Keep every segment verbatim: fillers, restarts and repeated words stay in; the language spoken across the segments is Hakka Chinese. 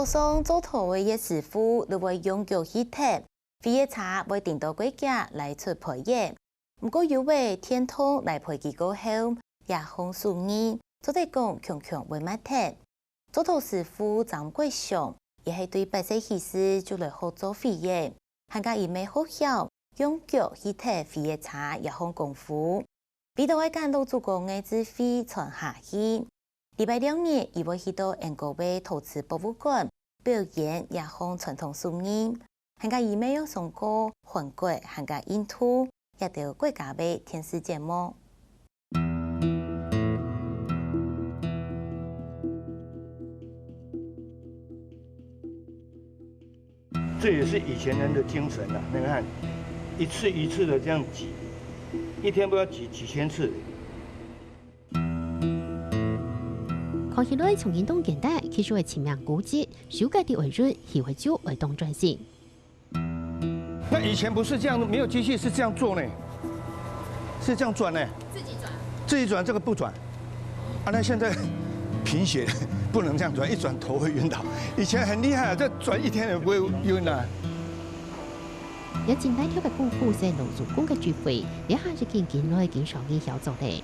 早上做陶个葉師傅就會用腳去踢，飛个車會停到過遽來出坯仔。毋過有个電動來陪佢過後，這項手藝做得講強強會慢忒。做陶師傅正毋過想，也係對八歲起始就來學做飛仔，還加佢乜好曉用腳去踢飛个車這項功夫。 為著愛將老祖公个智慧傳下去，禮拜六日佢會去到英國个陶瓷博物館表演這項傳統手藝，還加佢乜有上過韓國還加印度這兜國家个電視節目。這也是以前人的精神啊！你看，一次一次的這樣擠，一天都要擠幾千次。看起來像運動簡單，其實係盡命古蹟，手腳个愛忍，又係就愛當專心。那以前不是這樣，沒有機器是這樣做呢，是這樣轉呢，自己轉，自己轉，這個不轉。 啊，那現在貧血，不能這樣轉，一轉頭會暈倒。以前很厲害啊，這轉一天也不會暈啊。有盡大條个功夫，係老祖公个智慧，這下已經緊來緊少人曉做咧。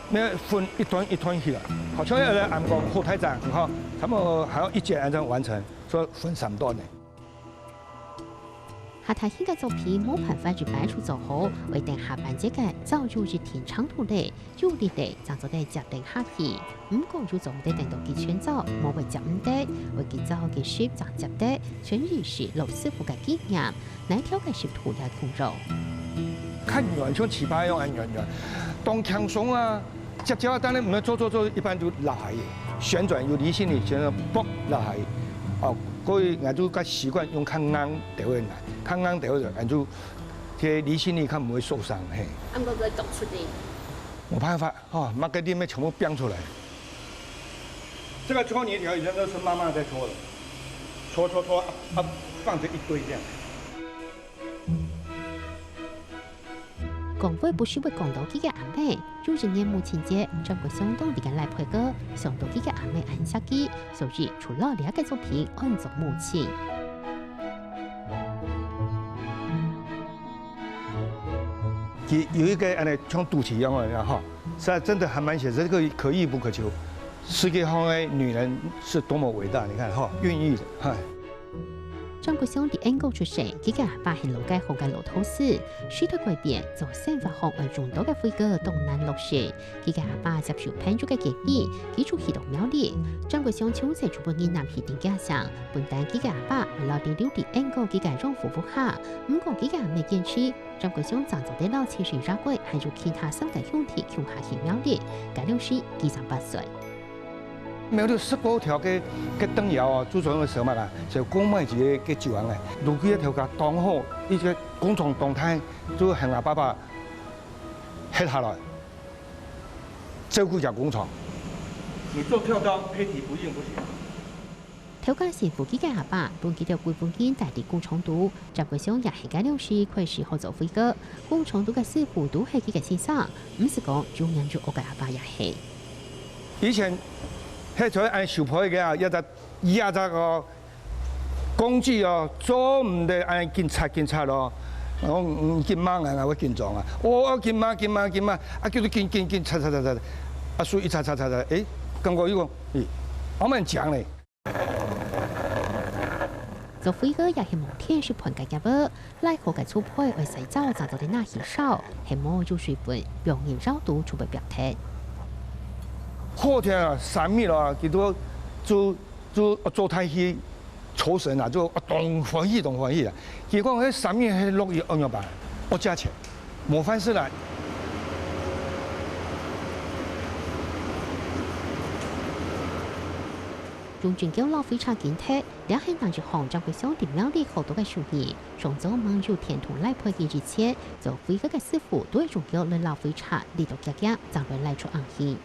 那分一段一段去啊，好像要來按個好大張哈，差不多還要一節才能完成，所以分三段呢。 下台戲个作品無辦法一擺就做好，愛等下半節个，早就一定程度咧，有力咧，正做得接等下去。毋過又做毋得等到佢全做，無會接毋得，愛佢早个時正接得，全依係老師傅个經驗，哪條个時途也通用。較軟，像粢粑一樣恁軟軟，當輕鬆啊！ 接接啊，當然毋係做做做，一般就落下去，旋轉有離心力，旋轉啵落下去。哦，所以𠊎就較習慣用較硬兜个來，較硬兜个，𠊎就，這離心力較毋會受傷，嘿。啊，毋過佢會動出去。無辦法，哦，那個力全部變出來。這個搓泥條以前都是媽媽在搓的，搓搓搓，啊，啊，放著一堆這樣。 講話不時會講到佢个阿姆，有一年母親節，張國雄當佢个倈仔个，想到佢个阿姆恁惜佢，所以就摎這個作品安做母親。佢有一個恁樣像肚臍一樣个，吼，實在真的還蠻寫實，這個可遇不可求。世界上的女人是多麼偉大，你看，吼，孕育的，哈。 張國雄在英國出世，佢个阿爸係老街項个老陶師，時代改變，做生活項愛用到个輝哥當難落實。佢个阿爸接受朋友个建議，佢就去到苗栗。張國雄從細就分人揇去定家鄉，本旦佢个阿爸會摎佢留在英國佢个養父屋下，毋過佢个阿姆堅持，張國雄正做得摎親生阿哥還有其他三個兄弟共下去苗栗，該量時佢正八歲。 苗栗十五條个，个燈窯哦，最重要个係麼个啊？就公賣節个酒行哎，路邊个頭家當好，一個工廠當大，就喊𠊎爸爸歇下來，照顧這工廠。你做跳高，胚體不硬不行。頭家辛苦佢个阿爸，分佢兜歸份人戴在工廠肚，張國雄也係該量時開始學做輝哥。工廠肚个師傅都係佢个先生，毋使講，就連佢个阿爸也係。 以前，該在恁修坯个啊，一隻一隻哦，工具哦，做毋得恁緊擦緊擦咯。哦，嗯，緊慢啊，會緊張啊。哦，緊慢緊慢緊慢，啊，叫做緊緊緊擦擦擦擦，啊，手一擦擦擦擦，誒，感覺又講，咦，我們講咧。 做輝哥也係望天食飯个業務，拉好个粗胚愛洗燥，正做得拿去燒，係無有水分，容易燒到就會煏忒。好天啊，三日啊，佢都就就做大戲酬神啊，就當歡喜當歡喜啊。佢講，該三日係落雨，仰般辦？無價錢。 無飯食啦。用針鬮摎輝車緊㧒，這係另一項張國雄在苗栗學到个手藝。上早吂有電動拉胚个以前，做輝哥个師傅都愛用鬮來摎輝車，力到遽遽，正來拉出紅線。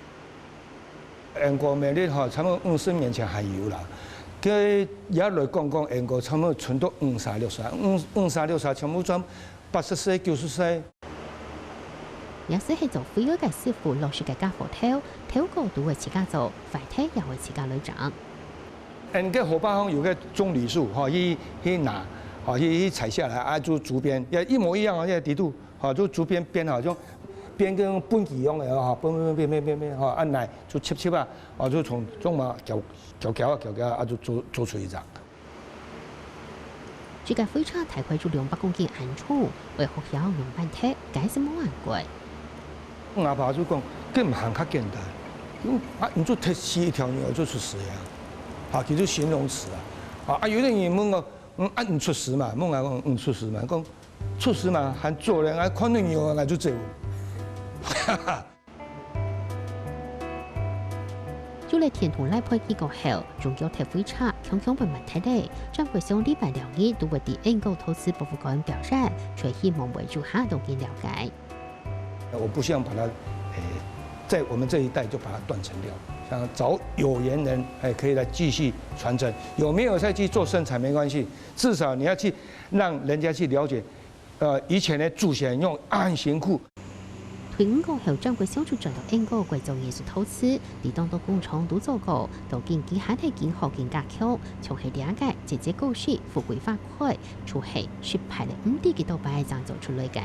英國苗栗吼，差不多五十年前還有啦。該也來講講，英國差不多存到五儕六儕，五五儕六儕全部轉八十歲、九十歲。這就係做輝哥个師傅老式个家伙頭，頭過都愛自家做，壞忒也愛自家來整。恁个河壩項有个棕櫚樹，吼，去，去拿，吼，去，去採下來，啊，就竹編，也一模一樣哦，這个底肚，吼，就竹編編好，像編跟畚箕一樣个，吼，編編編編編編，吼，啊，來就切切啊，哦，就從中嘛，攪攪攪啊攪攪啊，啊，就做，做出一張。這个火車大概有兩百公斤恁重，為學校用板鐵，該係無恁貴。 吾爸就講，這毋還較簡單。嗯，啊，你就踢死一條牛就出事呀。啊，其實形容詞啊。啊，啊，有个人問我，嗯，啊，你出事嘛？問我講，嗯，出事嘛？講，出事嘛，還做咧，啊，看到牛啊，就走。有了田同倈配機過後，中國鐵火車強強會賣忒咧。張國雄禮拜六日都會在英國陶瓷博物館表演，就希望為有較多人了解。 我不希望把它，誒，在我們這一代就把它斷層掉，想找有緣人，誒，可以來繼續傳承。有沒有再去做生產沒關係，至少你要去讓人家去了解，呃，以前的祖先用恁辛苦。退伍過後，張國雄就轉到英國過做藝術陶瓷，在當多工廠都做過，到今佢還係緊學緊加強，像係這個姊姊故事，富貴花開，就係失敗了，毋知幾多擺正做出來个。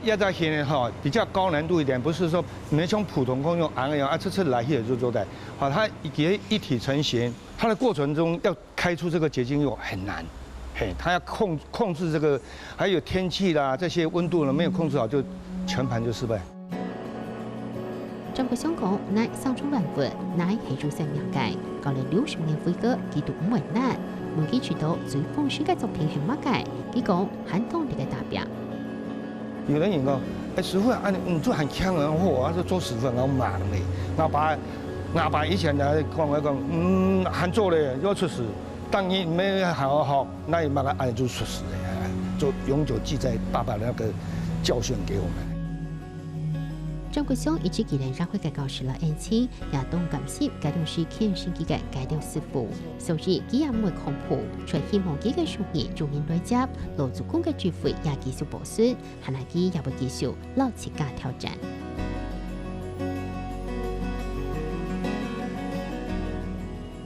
壓榨型的哈，比較高難度一點，不是說你們像普通工用昂一樣啊，這次來去也就做的，好，它一一體成型，它的過程中要開出這個結晶又很難，嘿，它要控控制這個，還有天氣啦這些溫度呢沒有控制好，就全盤就失敗。張國雄講，泥生出萬物，泥係有生命个，教了六十年輝哥，佢都毋會懶。問佢知道最風神个作品係麼个，佢講還當你个打拚。 有的人講，哎，師傅啊，你做恁慶啊，好啊，做師傅恁忙咧。吾爸，吾爸以前來講，佢講，嗯，還做咧，要出師，當然毋係好好，該麼个恁就出師咧，就永久記在爸爸那個教訓給我們。張國雄一直記得社會个教師來恩情，也當感謝該當時牽線佢个該當師傅，所以佢也毋會空步，全希望佢个手藝有人來接，老祖公个智慧也繼續保存。 下來佢也會繼續摎自家挑戰。